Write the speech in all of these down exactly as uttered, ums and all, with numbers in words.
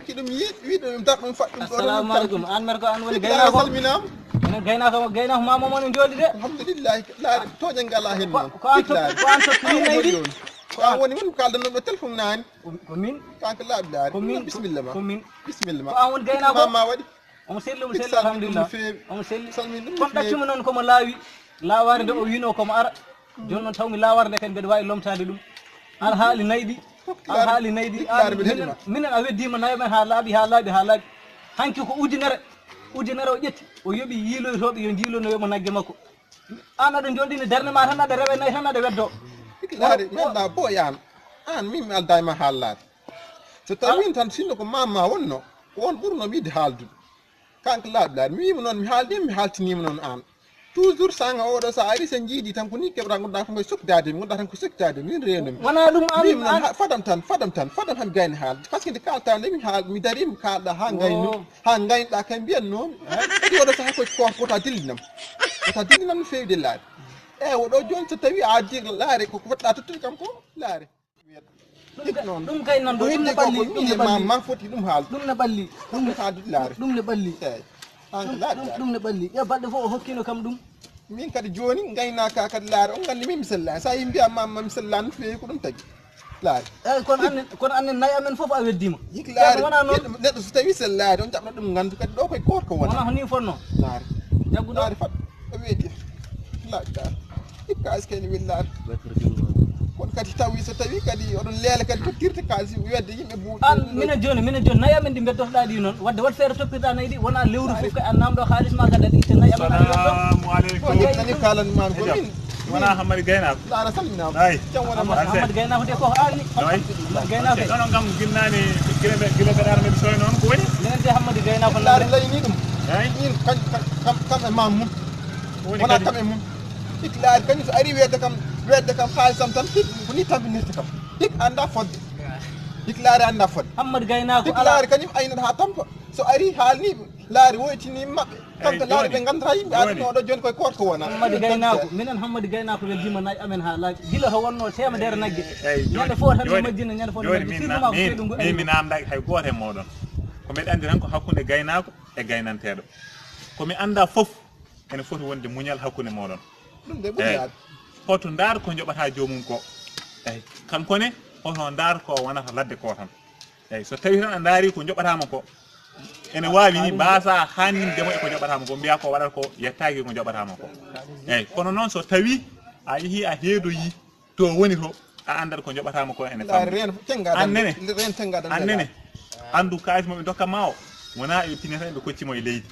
Ki ɗum yi, wi ɗum, dar ɗum, faɗ ɗum ɗo. Assalamu alaikum. An mer ko an woni gaynaako? Salminaama. Enen gaynaako, gaynaako ma momo ne jooɗi de. Alhamdulillah. Laare, tooñe ngala heen noon. Ko an tokki, ko an tokki min nayi ɗi. Ko an woni, woni kaaldanno ɗo téléphone naani. Ko min. Kanko laaɓi laare. Ko min. Bisimilla ma. Ko min. Bisimilla ma. Ko an woni gaynaako? Ma, ma waɗi. Omo selli, omo selli, alhamdulillah. Omo selli. Salmin ɗum no feewi. Kono ɗaccuma noon komo laawi. Laawaare nde o wiino komo ara. Jooni noon tawmi laawaare nde kadi mbeɗa waawi lomtaade ɗum. Aɗa haali nayi ɗi. Aɗa haali nayi ɗi. Minen, minen a weddiima nayo men haa laaɓi, haa laaɓi, haa laaɓi. Hanki ko ujunere. Ujunere o ƴetti. O yoɓi yiiloytooɓe yo njiilonoyo mo nagge makko. An aɗa jooɗini darnde ma tan, aɗa rewa nayi tan, aɗa weddo. Laare, mi anndaa boy an. An, min mi aldaa e ma haalaade. So tawii tan, sinno ko maam ma wonno, ko on ɓurno yiɗde haaldude. Kanko laaɓi laare, mi wiima noon, mi haaldi, mi haaltiniima noon aan. Toujours sanga oɗo, so a ari, so jiidi tan, ko ni keɓra, ngonɗa ko ngoy sokdaade, ngonɗa tan ko sokdaade, min reenumi. Wona ɗum an, min noon, an. Ha, fadam tan, fadam tan, fadam han gayni haal. Parce que nde kalta nde, mi haal, mi dari, mi kalɗa, ha gaynu, ha gaynuɗa, kay mbiyan noon. Kadi oɗo saha ko, ko, ko ta dillinam. Ko ta dillinam no feewi de laare. E oɗo jooni, so tawi a addi laare, ko, ko fotɗa tottude kam ko laare. Ɗum kay, ɗum kay nan ɗo, ɗum ne ɓalli, ɗum ne ɓalli. Ma foti ɗum haal. Ɗum ne ɓalli. Ɗum ne haal laare. Ɗum ne ɓalli. Eey. An ko laaɓi laare. Ɗum ne ɓalli. Yo balɗe fof o hokkino kam ɗum. Min kadi jooni ngaynaaka kadi laare. On nganndi min mi sellaani. So a yii mbiya ma, ma mi sellaani no feewi ko ɗum tagi. Laare. Eey, kono annen, kono annen nayi amen fof a weddiima. Yik laare. Wona noon. Neɗɗo, neɗɗo so tawi sellaani, on jaɓna ɗum nganndu kadi ɗo koye koorko wona. Wona ko ni fonno. Laare. Jagguɗo. Laare fat. O weeti. Laaj ka. Hikka askeni willaade. Kono kadi tawi so tawi kadi oɗon leela kadi tottirta kaalis wedde yimɓe buuɗi. An, minen jooni, minen jooni, nayi amen ɗi mbeddotoɗaa ɗi noon. Wadde waɗ feere toppirɗaa nayi ɗi, wona lewru fof kay a namɗo kaalis ma gadda ɗi itte nayi amen aɗa weddo. Salamu aleykum. Ko nani kalan man ko min. Wona Hammadi Gaynaako. Laara salminaama. Ay. Jam wona ma. Hammadi Gaynaako de ko haalni. Ay. Hammadi Gaynaako de. Noon kam ginnani gila gila gadaano men soy noon ko woni. Minen de Hammadi Gaynaako laara layni ɗum. Ay. Min kam kam kam e mam mum. Wona kam e mum. Hik laari kañum so ari weedde kam, weedde kam haalisam tan, hik ko ni tampinirta kam. Hik annda fodde. Hik laari annda fodde. Hammadi Gaynaako. Hik laari kañum aynata haa tampa. So ari haalni laari woytini maɓɓe. Kamɓe laari ɓe nganndataa yimɓe aduna oɗo jooni koye koorko wona. Hammadi Gaynaako, minen Hammadi Gaynaako weldiima nayi amen haa laaɓi. Gila ko wonno teemedere nagge. Ñande fof tan mi majjina, ñande fof mi majjina. Min mi namdaki hay gooto e mooɗon. Ko mbeɗa anndi tan ko hakkunde gaynaako e gaynanteeɗo. Ko mi annda fof ene foti wonde muñal hakkunde mooɗon. Ɗum de ɓuri yaade. Hoto ndaar ko njoɓata joomum ko. Eyi, kanko ne, hoto ndaar ko wonata ladde ko tan. Eyi, so tawi tan a ndaari ko njoɓataama ko, ene waawi ni mbaasa haaninde mo e ko njoɓataama ko, mbiya ko waɗata ko yettaaki ko njoɓataama ko. Eyi, kono noon so tawi a yehi a heedoyi, to woni to, a anndat ko njoɓataama ko ene famɗi. An nene, an nene, anndu kaalis mo ɓe ndokka ma o, wona ɓe pinata ɓe kocci mo e leydi.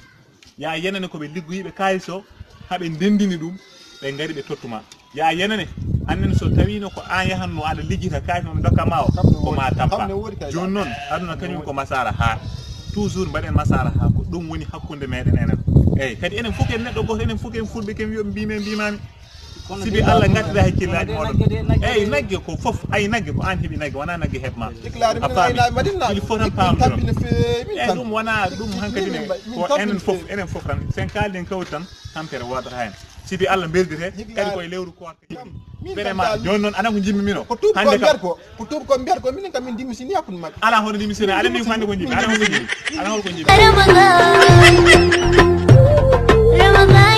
Ya yenane ko ɓe liggoyiiɓe kaalis o, haa ɓe ndenndini ɗum, ɓe ngari ɓe tottu ma. Ya yenane, an nene so tawiino ko an yahanno aɗa liggita kaalis mo ɓe ndokka ma o, ko ma tampa. Jooni noon, aduna kañum ko masara haa. Toujours mbaɗen masara haa, ko ɗum woni hakkunde meɗen enen. Eyi, kadi enen fof en neɗɗo gooto, enen fof en fulɓe, ken wiyoɓe mbimen mbimami. Sibi Allah ngaddira hakkillaaji mooɗon. Eyi, nagge ko fof, ay nagge ko an heɓi nagge, wona nagge heɓ ma. A faami? Il faut tan paamdiro. Eyi, ɗum wona ɗum hankadi ne, ko enen fof, enen fof tan. Sen kaali en kawri tan, tampere woodata hen. Sibi Allah beldete, kadi koye lewru koorka. Vraiment, jooni noon, aɗa ko jimmi mino. Ko tuubi ko mbiyata ko, ko tuubi ko mbiyata ko, minen kam min dimmisini hakkunde maɓɓe. Ala hono dimmisini, ala min fande ko jimmi, ala hono ko jimmi. Ala hono ko jimmi. Ramadan, Ramadan.